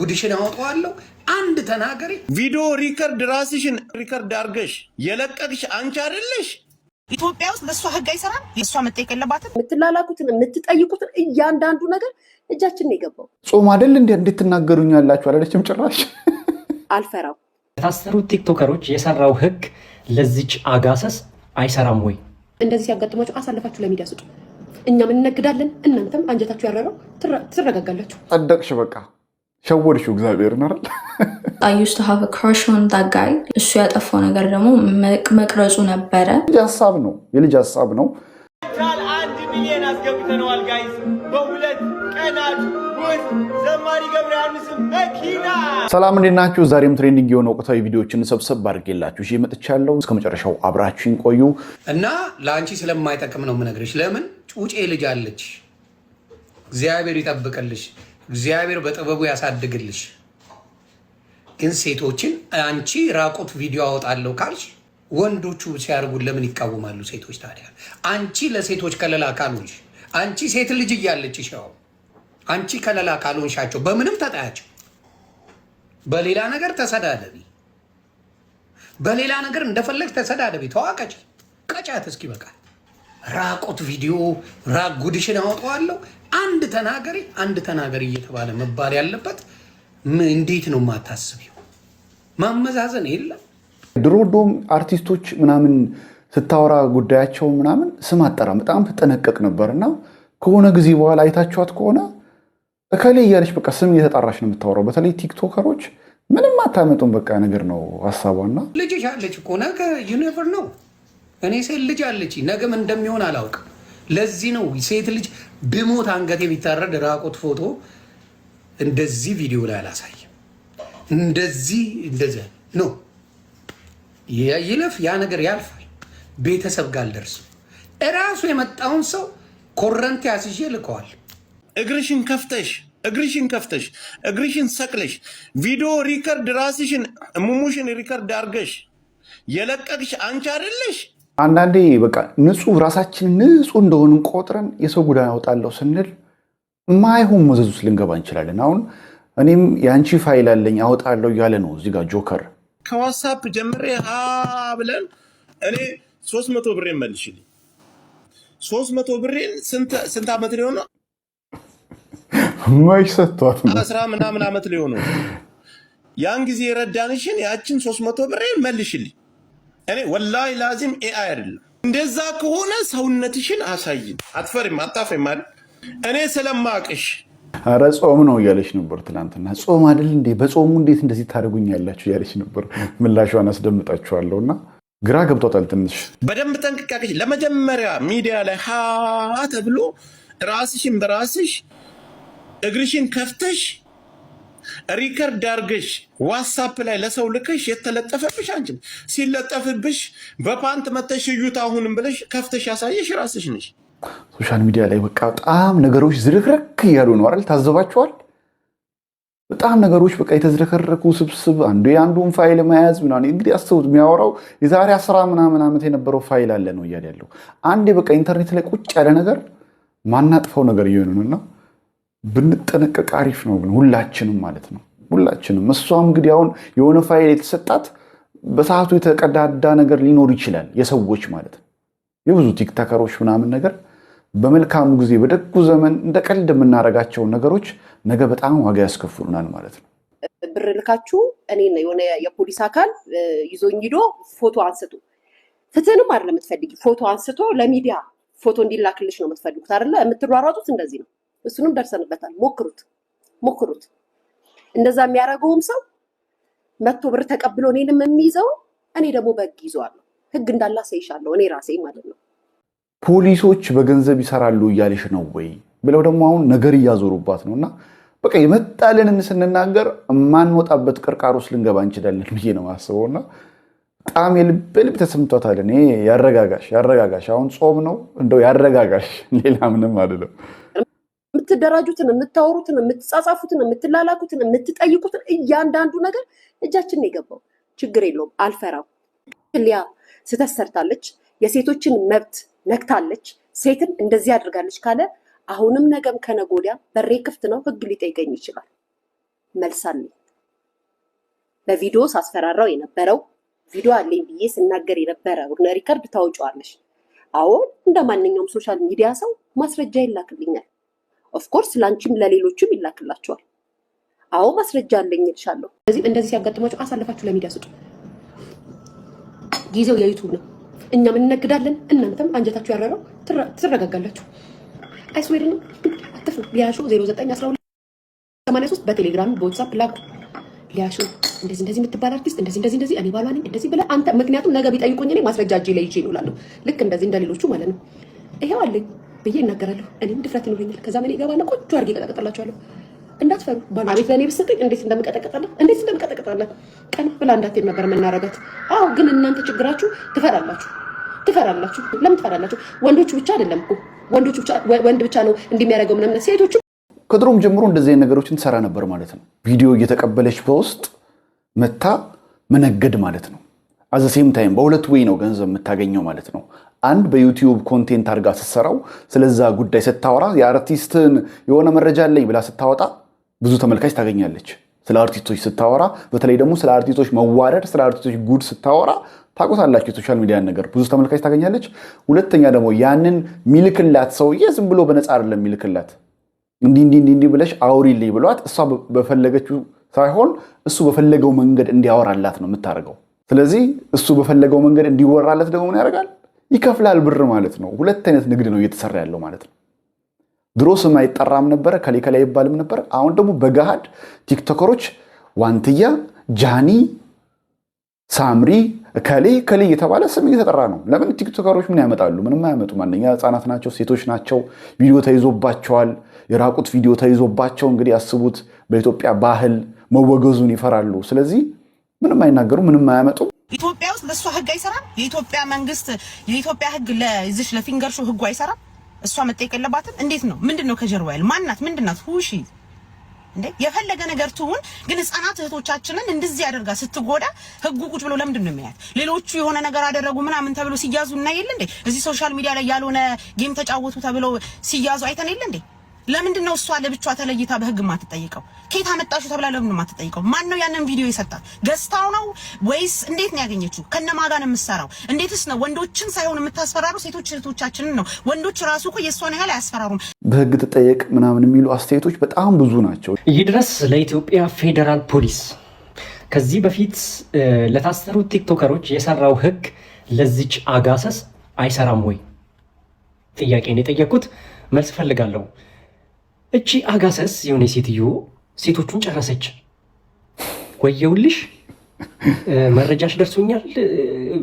ጉድሽን አወጣዋለሁ። አንድ ተናገሪ። ቪዲዮ record ራስሽን record አድርገሽ የለቀቅሽ አንቺ አይደለሽ? ኢትዮጵያ ውስጥ ለእሷ ህግ አይሰራም። እሷ መጠየቅ የለባትም። የምትላላኩትን የምትጠይቁትን እያንዳንዱ ነገር እጃችን ነው የገባው። ጾም አይደል እንዴ እንዴት ትናገሩኛላችሁ አላለችም ጭራሽ። አልፈራም። የታሰሩት ቲክቶከሮች የሰራው ህግ ለዚች አጋሰስ አይሰራም ወይ? እንደዚህ ሲያጋጥሟቸው አሳልፋችሁ ለሚዲያ ስጡ። እኛም እንነግዳለን፣ እናንተም አንጀታችሁ ያረረው ትረጋጋላችሁ። ጸደቅሽ፣ በቃ ሸወድሽው እግዚአብሔርን አይደል? I used to have a crush on that guy። እሱ ያጠፋው ነገር ደግሞ መቅረጹ ነበረ። የልጅ ሀሳብ ነው፣ የልጅ ሀሳብ ነው። 1 ሚሊዮን አስገብተነዋል guys፣ በ2 ቀናት ውስጥ ዘማሪ ገብረ ዮሐንስ መኪና። ሰላም፣ እንዴት ናችሁ? ዛሬም trending የሆነ ወቅታዊ ቪዲዮዎችን ሰብሰብ አድርጌላችሁ ይዤ መጥቻለሁ። እስከ መጨረሻው አብራችሁን ቆዩ። እና ለአንቺ ስለማይጠቅም ነው የምነግርሽ። ለምን ጩጬ ልጅ አለች። እግዚአብሔር ይጠብቅልሽ። እግዚአብሔር በጥበቡ ያሳድግልሽ። ግን ሴቶችን አንቺ ራቁት ቪዲዮ አወጣለሁ ካልሽ ወንዶቹ ሲያደርጉን ለምን ይቃወማሉ? ሴቶች ታዲያ አንቺ ለሴቶች ከለላ ካልሆንሽ፣ አንቺ ሴት ልጅ እያለችሽ ያው አንቺ ከለላ ካልሆንሻቸው በምንም ተጣያቸው፣ በሌላ ነገር ተሰዳደቢ፣ በሌላ ነገር እንደፈለግ ተሰዳደቢ፣ ተዋቀጭ፣ ቀጫት እስኪ በቃ ራቁት ቪዲዮ ጉድሽን አወጣዋለሁ። አንድ ተናገሪ፣ አንድ ተናገሪ እየተባለ መባል ያለበት እንዴት ነው የማታስቢው? ማመዛዘን የለም። ድሮ ዶም አርቲስቶች ምናምን ስታወራ ጉዳያቸው ምናምን ስም አጠራም በጣም ትጠነቀቅ ነበር እና ከሆነ ጊዜ በኋላ አይታችኋት ከሆነ እከሌ እያለች በቃ ስም እየተጣራች ነው የምታወራው። በተለይ ቲክቶከሮች ምንም አታመጡም በቃ ነገር ነው ሀሳቧና ልጅሽ አለች እኮ፣ ነገ you never know። እኔ ሴት ልጅ አለች፣ ነገም እንደሚሆን አላውቅም። ለዚህ ነው ሴት ልጅ ብሞት አንገቴ የሚታረድ ራቁት ፎቶ እንደዚህ ቪዲዮ ላይ አላሳይም። እንደዚህ እንደዚህ no ይለፍ፣ ያ ነገር ያልፋል። ቤተሰብ ጋር አልደርስም። እራሱ የመጣውን ሰው ኮረንቲ አስይዤ ልከዋል። እግርሽን ከፍተሽ፣ እግርሽን ከፍተሽ፣ እግርሽን ሰቅለሽ ቪዲዮ record ራስሽን ሙሙሽን record አድርገሽ የለቀቅሽ አንቺ አይደለሽ? አንዳንዴ በቃ ንጹህ ራሳችን ንጹህ እንደሆንን ቆጥረን የሰው ጉዳይ አወጣለሁ ስንል ማይሆን መዘዝ ውስጥ ልንገባ እንችላለን። አሁን እኔም የአንቺ ፋይል አለኝ አወጣለሁ እያለ ነው እዚህ ጋር ጆከር። ከዋትሳፕ ጀምሬ ሀ ብለን እኔ 300 ብሬን መልሽልኝ። 300 ብሬን ስንት ዓመት ሊሆን ነው? መች ሰጥቷት ነው? 10 ምናምን ዓመት ሊሆን ነው። ያን ጊዜ የረዳንሽን ያችን 300 ብሬን መልሽልኝ። እኔ ወላሂ ላዚም AI አይደለም። እንደዛ ከሆነ ሰውነትሽን አሳይን። አትፈሪም፣ አታፍሪም አይደል? እኔ ስለማቅሽ። ኧረ ጾም ነው እያለች ነበር ትናንትና። ጾም አይደል እንዴ? በጾሙ እንዴት እንደዚህ ታደርጉኛላችሁ እያለች ነበር። ምላሿን አስደምጣችኋለሁ እና ግራ ገብቷታል ትንሽ። በደንብ ጠንቅቃቅሽ ለመጀመሪያ ሚዲያ ላይ ሀ ተብሎ ራስሽን በራስሽ እግርሽን ከፍተሽ record አድርገሽ ዋትሳፕ ላይ ለሰው ልከሽ የተለጠፈብሽ አንቺ ነሽ። ሲለጠፍብሽ በፓንት መተሽ እዩት አሁንም ብለሽ ከፍተሽ ያሳየሽ ራስሽ ነሽ። Social media ላይ በቃ በጣም ነገሮች ዝርክርክ እያሉ ነው አይደል? ታዘባችኋል? በጣም ነገሮች በቃ የተዝረከረኩ ስብስብ፣ አንዱ የአንዱን ፋይል መያዝ ምናምን። እንግዲህ አስቡት፣ የሚያወራው የዛሬ 10 ምናምን ዓመት የነበረው ፋይል አለ ነው እያለ ያለው። አንዴ በቃ ኢንተርኔት ላይ ቁጭ ያለ ነገር ማናጥፈው ነገር እየሆነ ነው እና ብንጠነቀቅ አሪፍ ነው ሁላችንም ማለት ነው፣ ሁላችንም። እሷም እንግዲህ አሁን የሆነ ፋይል የተሰጣት በሰዓቱ የተቀዳዳ ነገር ሊኖር ይችላል፣ የሰዎች ማለት ነው፣ የብዙ ቲክቶከሮች ምናምን ነገር። በመልካሙ ጊዜ በደጉ ዘመን እንደ ቀልድ የምናደርጋቸውን ነገሮች ነገ በጣም ዋጋ ያስከፍሉናል ማለት ነው። ብር ልካችሁ እኔን የሆነ የፖሊስ አካል ይዞኝ ሂዶ ፎቶ አንስቶ፣ ፍትህንም አይደለም የምትፈልጊ፣ ፎቶ አንስቶ ለሚዲያ ፎቶ እንዲላክልሽ ነው የምትፈልጉት አይደለ? የምትሯሯጡት እንደዚህ ነው። እሱንም ደርሰንበታል። ሞክሩት፣ ሞክሩት። እንደዛ የሚያደርገውም ሰው መጥቶ ብር ተቀብሎ እኔንም የሚይዘው እኔ ደግሞ በህግ ይዘዋለሁ። ህግ እንዳለ አሳይሻለሁ እኔ ራሴ ማለት ነው። ፖሊሶች በገንዘብ ይሰራሉ እያለሽ ነው ወይ ብለው ደግሞ አሁን ነገር እያዞሩባት ነው እና በቃ የመጣልንን ስንናገር የማንወጣበት ቅርቃር ውስጥ ልንገባ እንችላለን ብዬ ነው የማስበው እና በጣም የልብ ልብ ተሰምቷታል። እኔ ያረጋጋሽ፣ ያረጋጋሽ። አሁን ጾም ነው፣ እንደው ያረጋጋሽ፣ ሌላ ምንም አይደለም። የምትደራጁትን፣ የምታወሩትን፣ የምትጻጻፉትን፣ የምትላላኩትን፣ የምትጠይቁትን እያንዳንዱ ነገር እጃችን ነው የገባው። ችግር የለውም፣ አልፈራም። ሊያ ስህተት ሰርታለች፣ የሴቶችን መብት ነክታለች፣ ሴትን እንደዚህ አድርጋለች ካለ አሁንም ነገም ከነገ ወዲያ በሬ ክፍት ነው፣ ህግ ሊጠይቀኝ ይችላል። መልስ አለኝ። በቪዲዮ ሳስፈራራው የነበረው ቪዲዮ አለኝ ብዬ ስናገር የነበረ record ታወጪዋለሽ። አሁን እንደ ማንኛውም social media ሰው ማስረጃ ይላክልኛል። Of course ለአንቺም ለሌሎችም ይላክላቸዋል። አዎ፣ ማስረጃ አለኝ እልሻለሁ። ስለዚህ እንደዚህ ሲያጋጥማችሁ አሳልፋችሁ ለሚዲያ ስጡ። ጊዜው የ YouTube ነው። እኛም እንነግዳለን፣ እናንተም አንጀታችሁ ያረረው ትረጋጋላችሁ። I swear ነው። አትፍሩ። ሊያሾ 0912 83 በቴሌግራም፣ በ WhatsApp ላኩ። ሊያሾ እንደዚህ እንደዚህ የምትባል አርቲስት እንደዚህ እንደዚህ እንደዚህ፣ እኔ ባሏ ነኝ እንደዚህ ብለህ አንተ። ምክንያቱም ነገ ቢጠይቁኝ እኔ ማስረጃ እጄ ላይ ይዤ እውላለሁ። ልክ እንደዚህ እንደሌሎቹ ማለት ነው። ይሄው አለኝ ብዬ እናገራለሁ። እኔም ድፍረት ይኖረኛል። ከዛ ምን ይገባና ቆንጆ አድርጌ እቀጠቅጥላችኋለሁ። እንዳትፈሩ። አቤት ለእኔ ብትሰጠኝ እንዴት እንደምቀጠቅጥልህ፣ እንዴት እንደምቀጠቅጥልህ፣ ቀና ብላ እንዳትሄድ ነበር የምናረጋት። አዎ፣ ግን እናንተ ችግራችሁ ትፈራላችሁ፣ ትፈራላችሁ። ለምን ትፈራላችሁ? ወንዶቹ ብቻ አይደለም እኮ፣ ወንዶቹ ብቻ፣ ወንድ ብቻ ነው እንዲህ የሚያደርገው ምናምን፣ ሴቶቹ ከድሮም ጀምሮ እንደዚህ አይነት ነገሮችን ትሰራ ነበር ማለት ነው። ቪዲዮ እየተቀበለች በውስጥ መታ መነገድ ማለት ነው። At the same time በሁለት way ነው ገንዘብ የምታገኘው ማለት ነው። አንድ በ YouTube content አድርጋ ስትሰራው፣ ስለዛ ጉዳይ ስታወራ፣ የአርቲስትን የሆነ መረጃ አለኝ ብላ ስታወጣ ብዙ ተመልካች ታገኛለች። ስለ አርቲስቶች ስታወራ፣ በተለይ ደግሞ ስለ አርቲስቶች መዋረድ፣ ስለ አርቲስቶች ጉድ ስታወራ፣ ታውቁታላችሁ የ social media ን ነገር፣ ብዙ ተመልካች ታገኛለች። ሁለተኛ ደግሞ ያንን ሚልክላት ሰውዬ ዝም ብሎ በነፃ አይደለም ሚልክላት። እንዲህ እንዲህ እንዲህ ብለሽ አውሪልኝ ብሏት እሷ በፈለገችው ሳይሆን እሱ በፈለገው መንገድ እንዲያወራላት ነው የምታደርገው። ስለዚህ እሱ በፈለገው መንገድ እንዲወራለት ደግሞ ምን ያደርጋል? ይከፍላል ብር ማለት ነው። ሁለት አይነት ንግድ ነው እየተሰራ ያለው ማለት ነው። ድሮ ስም አይጠራም ነበረ፣ ከሌ ከሌ አይባልም ነበር። አሁን ደግሞ በገሃድ ቲክቶከሮች ዋንትያ፣ ጃኒ፣ ሳምሪ፣ ከሌ ከሌ እየተባለ ስም እየተጠራ ነው። ለምን? ቲክቶከሮች ምን ያመጣሉ? ምንም አያመጡም። አንደኛ ህፃናት ናቸው፣ ሴቶች ናቸው። ቪዲዮ ተይዞባቸዋል። የራቁት ቪዲዮ ተይዞባቸው እንግዲህ ያስቡት፣ በኢትዮጵያ ባህል መወገዙን ይፈራሉ። ስለዚህ ምንም አይናገሩ፣ ምንም አያመጡም። ኢትዮጵያ ውስጥ ለእሷ ህግ አይሰራም። የኢትዮጵያ መንግስት፣ የኢትዮጵያ ህግ ለዚች ለፊንገር ሾው ህጉ አይሰራም። እሷ መጠየቅ የለባትም? እንዴት ነው? ምንድን ነው ከጀርባ ያለ? ማናት? ምንድናት? Who is she እንዴ? የፈለገ ነገር ትሁን፣ ግን ህፃናት እህቶቻችንን እንደዚህ አድርጋ ስትጎዳ ህጉ ቁጭ ብሎ ለምንድን ነው የሚያያት? ሌሎቹ የሆነ ነገር አደረጉ ምናምን ተብሎ ሲያዙ እና የለ እንዴ? እዚህ social media ላይ ያልሆነ game ተጫወቱ ተብሎ ሲያዙ አይተን የለ እንዴ? ለምንድን ነው እሷ ለብቻዋ ተለይታ በህግ የማትጠይቀው? ከየት አመጣሽው ተብላ ለምን የማትጠይቀው? ማን ነው ያንን ቪዲዮ የሰጣት? ገዝታው ነው ወይስ እንዴት ነው ያገኘችው? ከነማ ጋር ነው የምትሰራው? እንዴትስ ነው ወንዶችን ሳይሆን የምታስፈራሩ ሴቶች እህቶቻችንን ነው? ወንዶች ራሱ እኮ የእሷን ያህል አያስፈራሩም። በህግ ትጠየቅ ምናምን የሚሉ አስተያየቶች በጣም ብዙ ናቸው። ይድረስ ለኢትዮጵያ ፌዴራል ፖሊስ። ከዚህ በፊት ለታሰሩ ቲክቶከሮች የሰራው ህግ ለዚች አጋሰስ አይሰራም ወይ? ጥያቄ ነው የጠየኩት፣ መልስ እፈልጋለሁ። እቺ አጋሰስ የሆነ ሴትዮ ሴቶቹን ጨረሰች። ወየውልሽ፣ መረጃሽ ደርሶኛል፣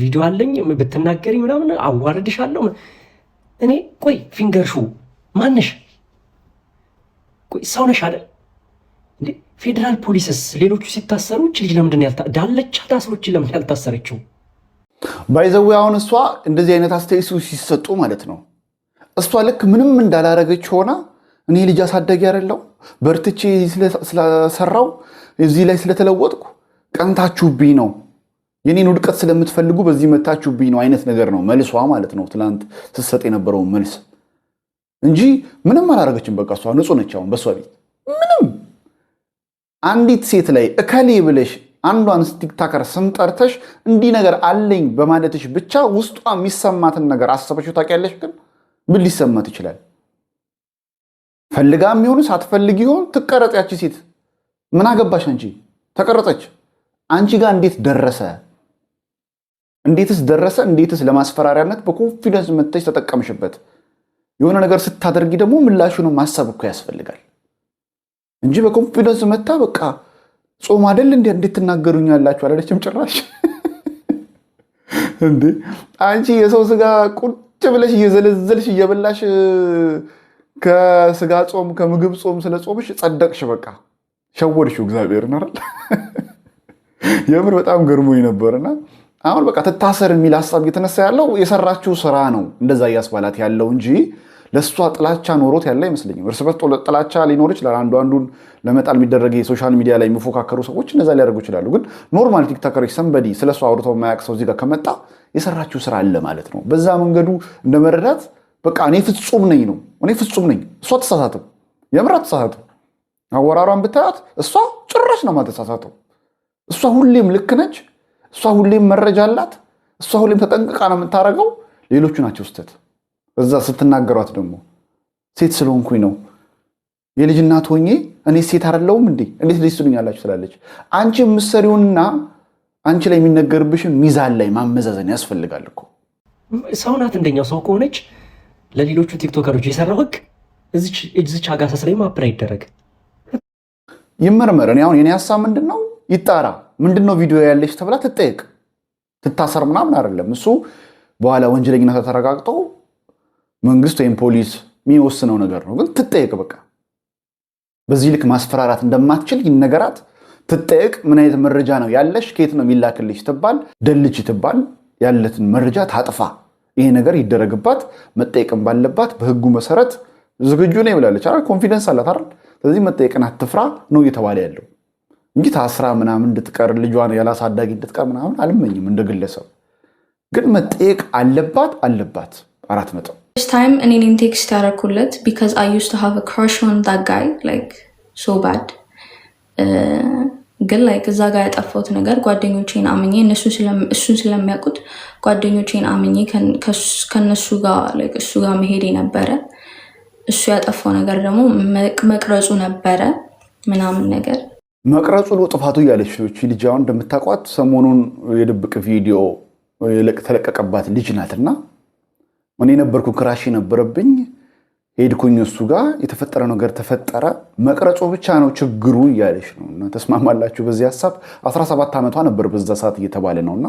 ቪዲዮ አለኝ፣ ብትናገሪ ምናምን አዋርድሻለሁ። እኔ ቆይ ፊንገር ሹ ማነሽ? ቆይ ሰው ነሽ አይደል እንዴ? ፌዴራል ፖሊስስ ሌሎቹ ሲታሰሩ እች ልጅ ለምንድን ነው ዳለቻ ታስሮች ለምን ያልታሰረችው? By the way፣ አሁን እሷ እንደዚህ አይነት አስተያየት ሲሰጡ ማለት ነው፣ እሷ ልክ ምንም እንዳላረገች ሆና እኔ ልጅ አሳዳጊ አይደለሁ፣ በርትቼ ስለሰራው፣ እዚህ ላይ ስለተለወጥኩ ቀንታችሁብኝ ነው፣ የኔን ውድቀት ስለምትፈልጉ በዚህ መታችሁብኝ ነው አይነት ነገር ነው መልሷ ማለት ነው። ትናንት ስትሰጥ የነበረውን መልስ እንጂ ምንም አላረገችም። በቃ እሷ ንጹህ ነች። አሁን በእሷ ቤት ምንም አንዲት ሴት ላይ እከሌ ብለሽ አንዷን ቲክታከር ስም ጠርተሽ እንዲህ ነገር አለኝ በማለትሽ ብቻ ውስጧ የሚሰማትን ነገር አስበሽው ታውቂያለሽ? ግን ምን ሊሰማት ይችላል? ፈልጋ የሚሆኑ ሳትፈልግ ይሆን ትቀረጽ። ያቺ ሴት ምን አገባሽ አንቺ? ተቀረጸች። አንቺ ጋር እንዴት ደረሰ? እንዴትስ ደረሰ? እንዴትስ ለማስፈራሪያነት በ confidence መተሽ ተጠቀምሽበት? የሆነ ነገር ስታደርጊ ደግሞ ምላሹን ማሰብ እኮ ያስፈልጋል እንጂ በ confidence መታ በቃ ጾም አይደል እንዴ እንዴት ትናገሩኛላችሁ አላለችም ጭራሽ። እንዴ አንቺ የሰው ስጋ ቁጭ ብለሽ እየዘለዘልሽ እየበላሽ ከስጋ ጾም፣ ከምግብ ጾም ስለ ጾምሽ ጸደቅሽ። በቃ ሸወድሽው እግዚአብሔርን አይደል? የምር በጣም ገርሞኝ ነበርና አሁን በቃ ትታሰር የሚል ሀሳብ እየተነሳ ያለው የሰራችው ስራ ነው እንደዛ እያስባላት ያለው እንጂ ለእሷ ጥላቻ ኖሮት ያለ አይመስለኝም። እርስ በርስ ጥላቻ ሊኖር ይችላል። አንዱ አንዱን ለመጣል የሚደረግ የ social media ላይ የሚፎካከሩ ሰዎች እንደዛ ሊያደርጉ ይችላሉ። ግን normal ቲክቶከሮች somebody ስለ እሷ አውርቶ የማያውቅ ሰው እዚህ ጋር ከመጣ የሰራችው ስራ አለ ማለት ነው። በዛ መንገዱ እንደ መረዳት በቃ እኔ ፍጹም ነኝ ነው፣ እኔ ፍጹም ነኝ። እሷ አትሳሳትም፣ የምር አትሳሳትም። አወራሯን ብታያት እሷ ጭራሽ ነው የማትሳሳተው። እሷ ሁሌም ልክ ነች። እሷ ሁሌም መረጃ አላት። እሷ ሁሌም ተጠንቅቃ ነው የምታደርገው። ሌሎቹ ናቸው ስህተት። እዛ ስትናገሯት ደግሞ ሴት ስለሆንኩኝ ነው፣ የልጅ እናት ሆኜ እኔ ሴት አይደለሁም እንዴ? እንዴት ልጅ ትሉኛላችሁ? ትላለች። አንቺ የምትሰሪውንና አንቺ ላይ የሚነገርብሽን ሚዛን ላይ ማመዛዘን ያስፈልጋል እኮ። ሰው ናት። እንደኛው ሰው ከሆነች ለሌሎቹ ቲክቶከሮች የሰራው ህግ እዚች አጋሰስ ላይ apply ይደረግ። ይመርመር። እኔ አሁን የኔ ሀሳብ ምንድን ነው፣ ይጣራ። ምንድን ነው ቪዲዮ ያለች ተብላ ትጠየቅ፣ ትታሰር ምናምን አይደለም። እሱ በኋላ ወንጀለኝነት ተረጋግጦ መንግስት ወይም ፖሊስ የሚወስነው ነገር ነው። ግን ትጠየቅ። በቃ በዚህ ልክ ማስፈራራት እንደማትችል ይነገራት፣ ትጠየቅ። ምን አይነት መረጃ ነው ያለሽ? ከየት ነው የሚላክልሽ? ትባል፣ delete ትባል፣ ያለትን መረጃ ታጥፋ። ይሄ ነገር ይደረግባት። መጠየቅም ባለባት በህጉ መሰረት ዝግጁ ነኝ ብላለች አይደል? Confidence አላት አይደል? ስለዚህ መጠየቅን አትፍራ ነው እየተባለ ያለው እንጂ ታስራ ምናምን እንድትቀር፣ ልጇን ያላሳዳጊ እንድትቀር ምናምን አልመኝም እንደ ግለሰብ። ግን መጠየቅ አለባት፣ አለባት። 4 ነጥብ። First time እኔ ነኝ text ያደረኩለት because I used to have a crush on that guy, like, so bad። ግን like እዛ ጋር ያጠፋሁት ነገር ጓደኞቼን አምኜ፣ እሱን ስለሚያውቁት ጓደኞቼን አምኜ ከነሱ ጋር እሱ ጋር መሄድ ነበረ። እሱ ያጠፋው ነገር ደግሞ መቅረጹ ነበረ ምናምን ነገር። መቅረጹ ነው ጥፋቱ እያለች ነው። እቺ ልጅ አሁን እንደምታውቋት ሰሞኑን የድብቅ ቪዲዮ የተለቀቀባት ልጅ ናትና እኔ ነበርኩ crush ነበረብኝ፣ ሄድኩኝ እሱ ጋር፣ የተፈጠረ ነገር ተፈጠረ፣ መቅረጹ ብቻ ነው ችግሩ እያለች ነው። እና ተስማማላችሁ በዚህ ሀሳብ? 17 ዓመቷ ነበር በዛ ሰዓት እየተባለ ነው። እና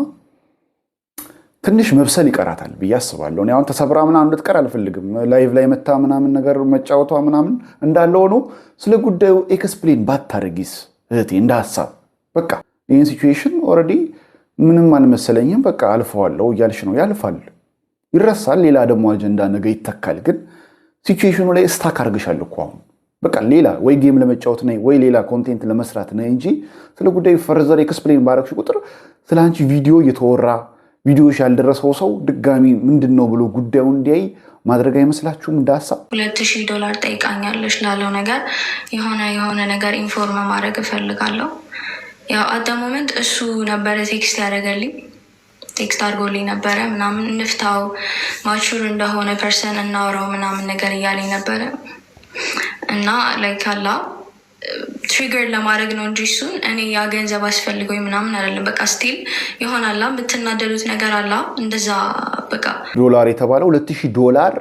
ትንሽ መብሰል ይቀራታል ብዬ አስባለሁ። እኔ አሁን ተሰብራ ምናምን እንድትቀር አልፈልግም። Live ላይ መታ ምናምን ነገር መጫወቷ ምናምን እንዳለ ሆኖ ስለ ጉዳዩ explain ባታደርጊስ እህቴ፣ እንደ ሀሳብ። በቃ ይህን situation already ምንም አልመሰለኝም፣ በቃ አልፈዋለሁ እያልሽ ነው። ያልፋል፣ ይረሳል። ሌላ ደግሞ አጀንዳ ነገ ይተካል። ግን situation ኑ ላይ stuck አድርገሻል እኮ አሁን። በቃ ሌላ ወይ game ለመጫወት ነይ ወይ ሌላ content ለመስራት ነይ እንጂ ስለ ጉዳዩ further explain ባረግሽ ቁጥር ስለ አንቺ ቪዲዮ እየተወራ ቪዲዮሽ ያልደረሰው ሰው ድጋሚ ምንድን ነው ብሎ ጉዳዩ እንዲያይ ማድረግ አይመስላችሁም? እንደ ሀሳብ። 2000 ዶላር ጠይቃኛለች ላለው ነገር የሆነ የሆነ ነገር inform ማድረግ እፈልጋለሁ። ያው at the moment እሱ ነበረ text ያደረገልኝ፣ text አድርጎልኝ ነበረ ምናምን፣ እንፍታው፣ mature እንደሆነ person እናውራው ምናምን ነገር እያለኝ ነበረ። እና like አላ trigger ለማድረግ ነው እንጂ እሱን እኔ ያ ገንዘብ አስፈልገኝ ምናምን አይደለም። በቃ still ይሆናላ የምትናደዱት ነገር አላ እንደዛ በቃ። ዶላር የተባለው 2000 ዶላር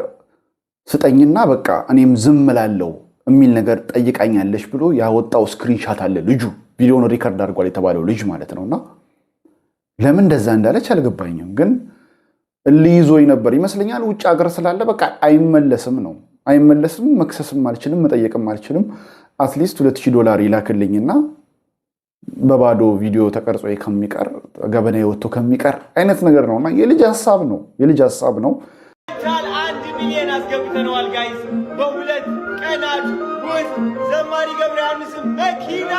ስጠኝና በቃ እኔም ዝም እላለሁ የሚል ነገር ጠይቃኛለች ብሎ ያወጣው screenshot አለ። ልጁ ቪዲዮን record አድርጓል የተባለው ልጅ ማለት ነው። እና ለምን እንደዛ እንዳለች አልገባኝም። ግን እልህ ይዞኝ ነበር ይመስለኛል። ውጭ ሀገር ስላለ በቃ አይመለስም ነው፣ አይመለስም። መክሰስም አልችልም፣ መጠየቅም አልችልም። At least 2000 ዶላር ይላክልኝና በባዶ ቪዲዮ ተቀርጾ ከሚቀር፣ ገበና ወጥቶ ከሚቀር አይነት ነገር ነው። እና የልጅ ሀሳብ ነው፣ የልጅ ሀሳብ ነው። 1 ሚሊዮን አስገብተነዋል guys፣ በ2 ቀናት ውስጥ ዘማሪ ገብረ ዮሐንስም መኪና።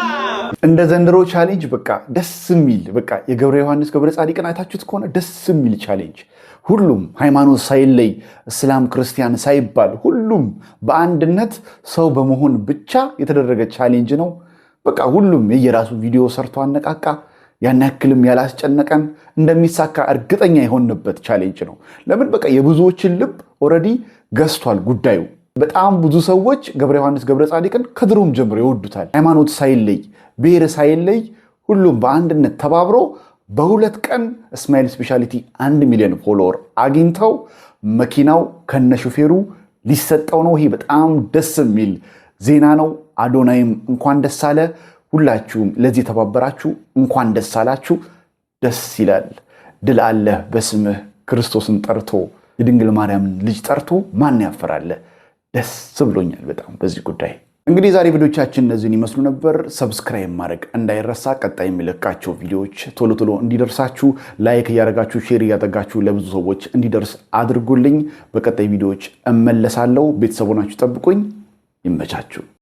እንደ ዘንድሮ challenge በቃ ደስ የሚል፣ በቃ የገብረ ዮሐንስ ገብረ ጻዲቅን አይታችሁት ከሆነ ደስ የሚል challenge፣ ሁሉም ሃይማኖት ሳይለይ፣ እስላም ክርስቲያን ሳይባል ሁሉም በአንድነት ሰው በመሆን ብቻ የተደረገ challenge ነው። በቃ ሁሉም የየራሱ ቪዲዮ ሰርቶ አነቃቃ። ያን ያክልም ያላስጨነቀን፣ እንደሚሳካ እርግጠኛ የሆንበት challenge ነው። ለምን፣ በቃ የብዙዎችን ልብ already ገዝቷል ጉዳዩ። በጣም ብዙ ሰዎች ገብረ ዮሐንስ ገብረ ጻዲቅን ከድሮም ጀምሮ ይወዱታል። ሃይማኖት ሳይለይ፣ ብሔር ሳይለይ ሁሉም በአንድነት ተባብሮ በ2 ቀን እስማኤል ስፔሻሊቲ 1 ሚሊዮን follower አግኝተው መኪናው ከነሹፌሩ ሊሰጠው ነው። ይሄ በጣም ደስ የሚል ዜና ነው። አዶናይም እንኳን ደስ አለ። ሁላችሁም ለዚህ የተባበራችሁ እንኳን ደስ አላችሁ። ደስ ይላል። ድል አለ በስምህ። ክርስቶስን ጠርቶ፣ የድንግል ማርያምን ልጅ ጠርቶ ማን ያፈራለ? ደስ ብሎኛል በጣም በዚህ ጉዳይ። እንግዲህ ዛሬ ቪዲዮቻችን እነዚህን ይመስሉ ነበር። Subscribe ማድረግ እንዳይረሳ። ቀጣይ የሚለቃቸው ቪዲዮዎች ቶሎ ቶሎ እንዲደርሳችሁ like እያደረጋችሁ፣ share እያደረጋችሁ ለብዙ ሰዎች እንዲደርስ አድርጉልኝ። በቀጣይ ቪዲዮዎች እመለሳለሁ። ቤተሰብ ሆናችሁ ጠብቁኝ። ይመቻችሁ።